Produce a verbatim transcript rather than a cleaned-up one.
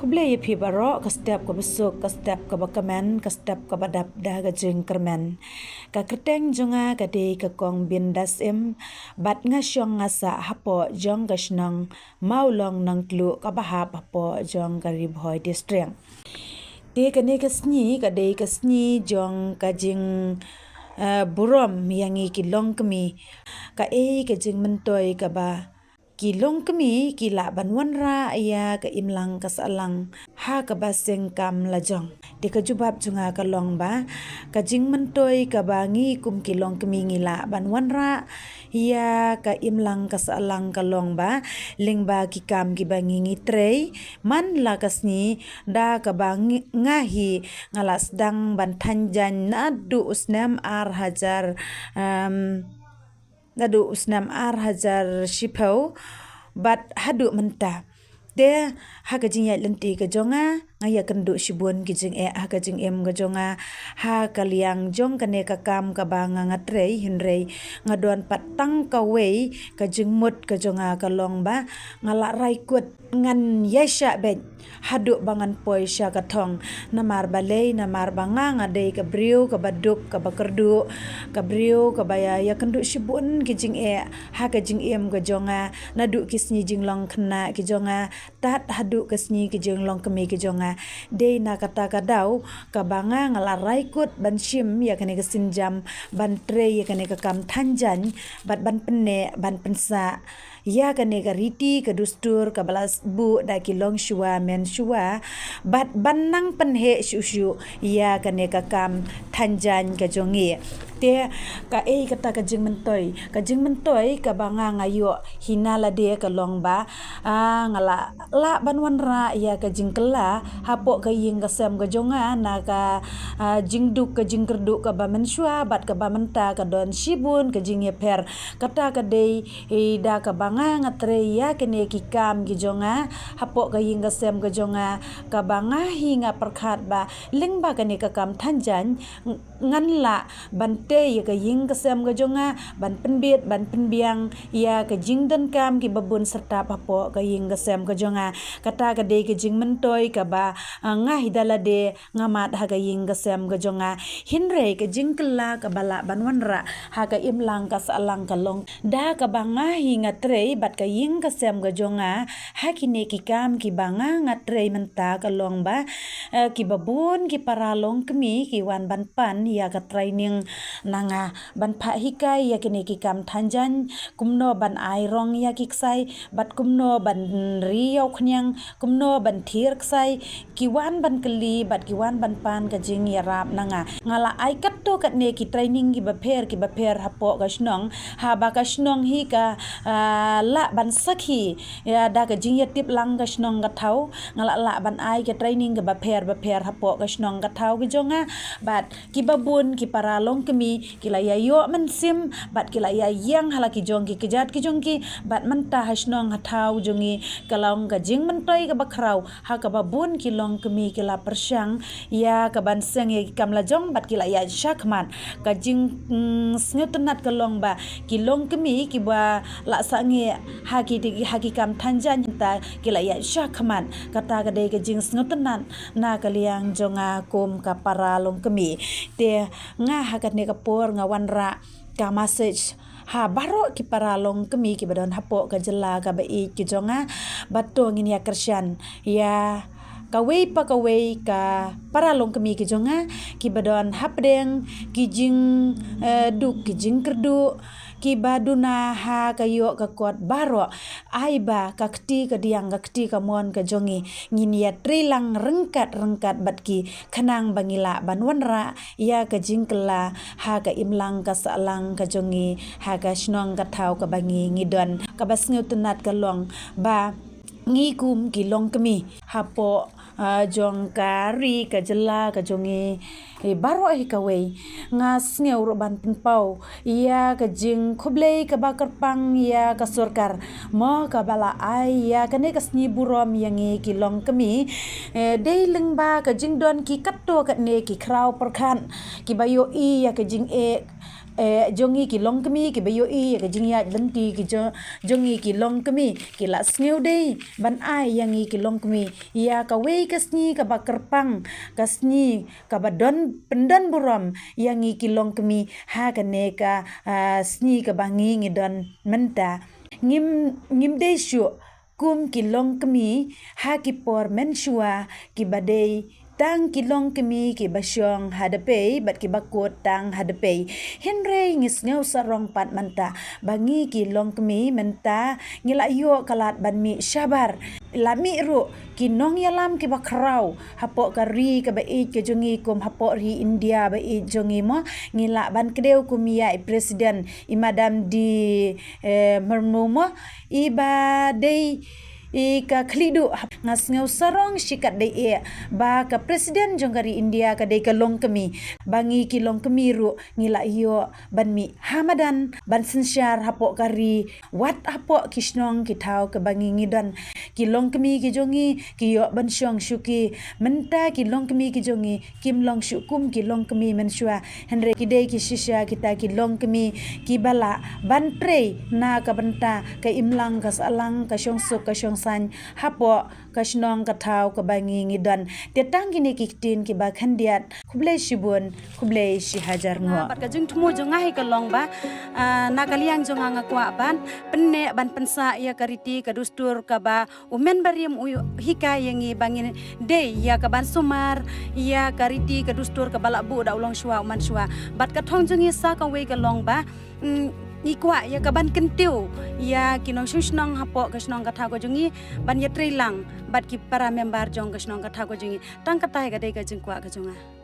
Khublei ïa phi baroh, ka step kaba suk, ka step kaba kmen, ka step kaba dap da ka jingkyrmen. Ka kyrteng jong nga ka dei ka Kong Bindas Im, bad nga shong nga sah hapoh jong ka shnong Mawlong Nongtluh kaba hap hapoh jong ka Ri Bhoi District. Te kane ka sngi ka dei ka sngi jong ka jing, eh, burom ïa ngi ki longkmie. Kaei ka jingmyntoi kaba ki longkmie ki lah ban wanrah ïa ka imlang ka sahlang ha kaba seng kam lajong. Te ka jubab jong nga ka long ba ka jingmyntoi kaba ngi kum ki longkmie ngi lah ban wanrah ïa ka imlang ka sahlang ka long ba lyngba ki kam kiba ngi ngi trei man la ka sngi, da kaba ngi, nga hi nga la sdang ban than jaiñ naduh u snem ar hajar, em, naduh u snem ar hajar shiphew bad haduh mynta. Te ha ka jingïaid lynti ka jong nga, nga ïakynduh shibun ki jingeh ha ka jingim ka jong nga, ha ka liang jong kane ka kam kaba nga nga trei, hynrei nga don pat tang kawei ka jingmut ka jong nga ka long ba nga la rai kut ngan ïaishah beit haduh ba ngan poi sha ka thong. Namar balei, namar ba nga nga dei ka briew kaba duk, kaba kyrduh, ka briew kaba ïa, ïakynduh shibun ki jingeh ha ka jingim ka jong nga, naduh ki sngi jinglong khynnah ki jong nga tad haduh ka sngi ki jinglong kmie ki jong nga. Dei na kata ka daw kaba nga nga la rai kut ban shim ïa kane ka sienjam ban trei ïa kane ka kam than jaiñ, bad ban pynneh, ban pynsah ïa kane ka riti ka dustur kaba la buh da ki longshuwa menshuwa, bad ban nang pynheh shuh shuh ïa kane ka kam than jaiñ ka jong ngi. Te kaei kata ka jingmyntoi, ka jingmyntoi kaba nga nga ïoh hi na lade ka long ba, ah, nga la lah ban wanrah ïa ka jingkylla hapoh ka ïing ka sem ka jong nga, na ka, ah, jingduk ka jingkyrduh kaba mynshuwa bad kaba mynta ka don shibun ka jingïapher. Kata ka dei, eh, da kaba nga nga trei ïa kine ki kam ki jong nga hapoh ka ïing ka sem ka jong nga, kaba nga hi nga pyrkhat ba lyngba kane ka kam than jaiñ, ng-, ngan lah ban tei ïa ka ïing ka sem ka jong nga, ban pynbit, ban pynbiang ïa ka jingdonkam kiba bun syrtap hapoh ka ïing ka sem ka jong nga. Kata ka dei ka jingmyntoi kaba, ah, nga hi da lade nga mad ha ka ïing ka sem ka jong nga. Hynrei ka jingkylla kaba lah ban wanrah ha ka imlang ka sahlang ka long da kaba nga hi nga trei bad ka ïing ka sem ka jong nga ha kine ki kam kiba nga nga trei mynta ka long ba, eh, kiba bun ki para longkmie ki wan ban pan ïa ka training na nga, ban phah hikai ïa kine ki kam than jaiñ, kumno ban ai rong ïa ki ksai, bad kumno ban ri ïa u khñiang, kumno ban thier ksai, ki wan ban kylli bad ki wan ban pan ka jingïarap na nga. Nga la ai katto katne ki training kiba pher kiba pher hapoh ka shnong, haba ka shnong hi ka, ah, lah ban sakhi ïa da ka jingïatip lang ka shnong ka thaw. Nga la lah ban ai ka training kaba pher ba pher hapoh ka shnong ka thaw ka jong nga, bad kiba bun ki para longkmie ki la ïa ïoh mynsiem bad ki la ïa ïeng ha la ki jong ki kjat ki jong ki, bad mynta ha shnong ha thaw jong ngi ka long ka jingmyntoi kaba khraw ha kaba bun ki longkmie ki la pyrshang ïa ka ban seng ïa ki kam lajong bad ki la ïa shah khmat. Ka jing, mm, sngewtynnat ka long ba ki longkmie kiba la sangeh ha ki, ha ki kam than jaiñ mynta ki la ïa shah khmat. Kata ka dei ka jingsngewtynnat na ka liang jong nga kum ka para longkmie. Te nga ha kane ka por nga wanrah ka message ha baroh ki para longkmie kiba don hapoh ka jylla kaba ïeit ka jong nga, ba to ngin ïa kyrshan ïa kawei pa kawei ka para longkmie ka jong nga kiba don hapdeng ki jing, eh, duk ki jingkyrduh, kiba duna ha ka ïoh ka kot baroh. Ai ba ka kti kadiang, ka kti kamon ka jong ngi, ngin ïa trei lang ryngkat ryngkat bad ki khnang ba ngi lah ban wanrah ïa ka jingkylla ha ka imlang ka sahlang ka jong ngi, ha ka shnong ka thaw kaba ngi ngi don. Kaba sngewtynnat ka long ba ngi kum ki longkmie hapoh, ah, jong ka ri ka jylla ka jong ngi, eh, baroh hi kawei, nga sngew ruh ban pynpaw ïa ka jingkhublei kaba kyrpang ïa ka sorkar mo kaba la ai ïa kane ka sngi burom ïa ngi ki longkmie. Eh, dei lyngba ka jingdon ki katto katne ki khraw pyrkhat kiba ïohi ïa ka jingeh eh, jong ngi ki longkmie kiba ïohi ïa ka jingïaid lynti ki jo-, jong ngi ki longkmie, ki la sngewdei ban ai ïa ngi ki longkmie ïa kawei ka sngi kaba kyrpang, ka sngi kaba don pyndon burom ïa ngi ki longkmie ha kane ka, ah, sngi kaba ngi ngi don mynta. Ngim, ngim dei shuh kum ki longkmie ha ki por mynshuwa kiba dei tang ki longkmie kiba shong ha dapei bad kiba kut tang ha dapei. Hynrei ngi sngew sarong pat mynta ba ngi ki longkmie mynta ngi la ïoh ka lad ban mih shabar. La mih ruh ki nongïalam kiba khraw hapoh ka ri kaba ïeit ka jong ngi, kum hapoh ri India ba ïeit jong ngi mo, ngi lah ban kdew kum ïa i president, i Madam di, eh, Murmu mo, iba dei i ka khlieh duh. Nga sngew sarong shikatdei eh ba ka president jong ka ri India ka dei ka longkmie, ba ngi ki longkmie ruh ngi la ïoh ban mih ha madan ban synshar hapoh ka ri, wat hapoh ki shnong ki thaw kaba ngi ngi don. Ki longkmie ki jong ngi ki ïoh ban shong shuki. Mynta ki longkmie ki jong ngi kim long shuh kum ki longkmie mynshuwa, hynrei ki dei ki shisha kita ki longkmie kiba lah ban trei na ka bynta ka imlang ka sahlang, ka shongsuk ka shongsaiñ hapoh ka shnong ka thaw kaba ngi ngi don. Te tang kine ki ktien kiba khyndiat. Khublei shibun, khublei shihajar nguh. Bad ka jingthmu jong nga hi ka long ba, ah, na ka liang jong nga nga kwah ban pynneh ban pynsah ïa ka riti ka dustur kaba u Myn Barim u hikai ïa ngi ba ngin dei ïa ka ban sumar ïa ka riti ka dustur kaba la buh da u longshuwa u manshuwa. Bad ka thong jong ngi sa kawei ka long ba, mm, ngi kwah ïa ka ban kyntiew ïa ki nongshong shnong hapoh ka shnong ka thaw ka jong ngi ban ïatrei lang bad ki para member jong ka shnong ka thaw ka jong ngi. Tang kata hi ka dei ka jingkwah ka jong nga.